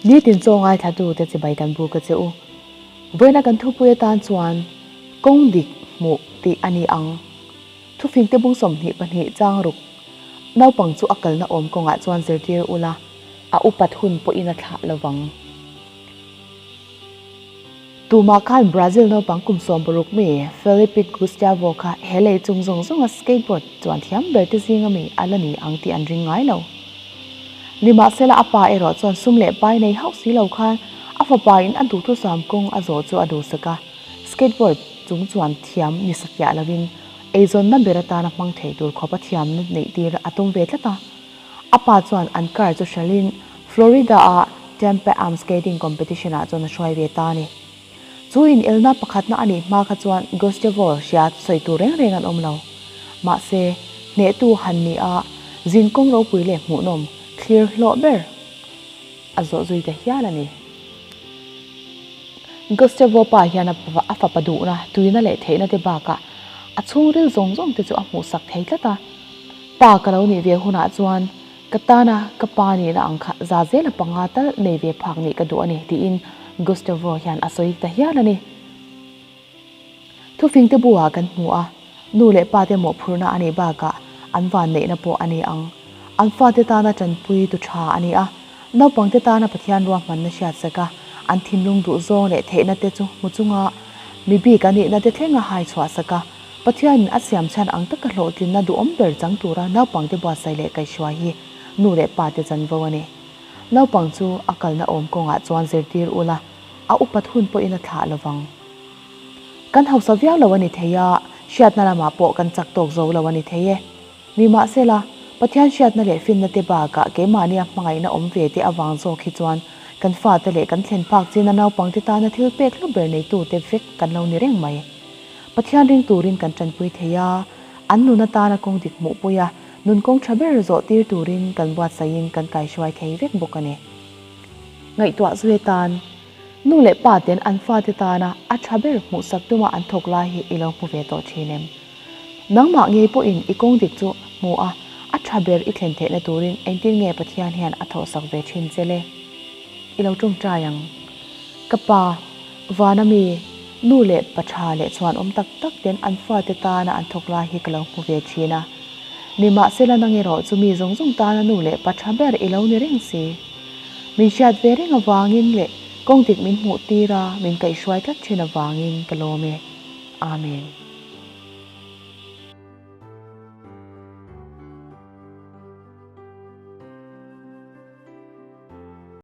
Nitin chaw ngaithlatute chibai kan buk a che u. Vawiina kan thupui atan chuan kawng dik hmuh tih a ni ang. Thufingte bung 22 chang ruk naupang chu a kalna awm kawngah chuan zirtir ula, a upat hun pawhin a thlah lovang. Tumah khan Brazil naupang kum 60 mi Felipe Gustavo kha he lei chung zawng zawnga skateboard chuan thiam ber te zinga mi a la ni ang tih an ring ngai lo. Nimahsela a pa erawh chuan sum leh pai nei hauh si lo khan a fapa in a duhthusam kawng a zawh chu a duhsak a, skateboard chung chuan thiam ni satliah lovin eizawnna ber atana hmang thei tur khawpa thiamna neih tir a tum ve tlat a. A pa chuan an car chu hralhin Florida-a Tampa Am Skating Competition-ah chuan a hruai ve ta a ni. Chu inelna pakhatna a nih hma kha chuan Gustavo hria sawi tur reng reng an awm lo. Mahse, hnehtu han ni a, zin kawng ropui leh hmuhnawm thlir hlawh ber a zawh zui ta hial a ni. Gustavo pa hian a fapa duhna, tuina leh theihna te bakah a chhungril zawng zawng te chu a hmuhsak thei tlat a. Pa ka lo nih ve hunah chuan ka tana ka pa nihna ang kha za zela panga tal nei ve phak nih ka duh a ni tiin Gustavo hian a sawi ta hial a ni. Thufingte buah kan hmu a, nu leh pa te mawhphurhna a nih bakah an vanneihna pawh a ni ang. An fate tana tanpui tu tha a ni a, naupangte tana Pathian ruahmanna hriatsak a, an thinlung duhzawng leh theihna te chu hmu chunga mi bik a nihna te thlenga hai chhuahsak a, Pathianin a siam chhan ang taka hlawhtlinna duhawm ber chang tura naupangte buatsaih leh kaihhruai hi nu leh pate chanvo a ni. Naupang chu a kalna awm kawngah chuan zirtir ula, a upat hun pawhin a thlah lovang. Kan hausa viau lo a ni thei a, hriatna lamah pawh kan chak tawk zo lo a ni thei e. Nimahsela, Pathian hriatna leh finna te bakah keimahnia hmangaihna awm ve te avang zawk hi chuan kan fate leh kan thlen phak china naupangte tana thil pek hlu ber neitute vek kan lo ni reng mai. Pathian ring turin kan tanpui thei a, an nun atana kawng dik hmuhpui a, nun kawng tha ber zawh tir turin kan buatsaihin kan kaihruai thei vek bawk a ni. Ngaihtuah zui atan, nu leh pa ten an fate tana a tha ber hmuhsak tuma an thawk lai hi i lo hmu ve tawh thin em? Nangmah ngei pawhin i kawng dik chu hmu a, a tha ber i thlen theihna turin engtin nge Pathian hian a thawhsak ve thin che le? I lo tawngtai ang. Ka pa, Vana mi, nu leh pa tha leh chhuan awm tak tak ten an fate tana an thawk lai hi ka lo hmu ve thin a. Nimahsela nang erawh chu mi zawng zawng tana nu leh pa tha ber i lo ni reng si. Min hriat ve reng avangin leh kawng dik min hmuh tir a, min kaihhruai tlat thin avangin ka lawm e. Amen.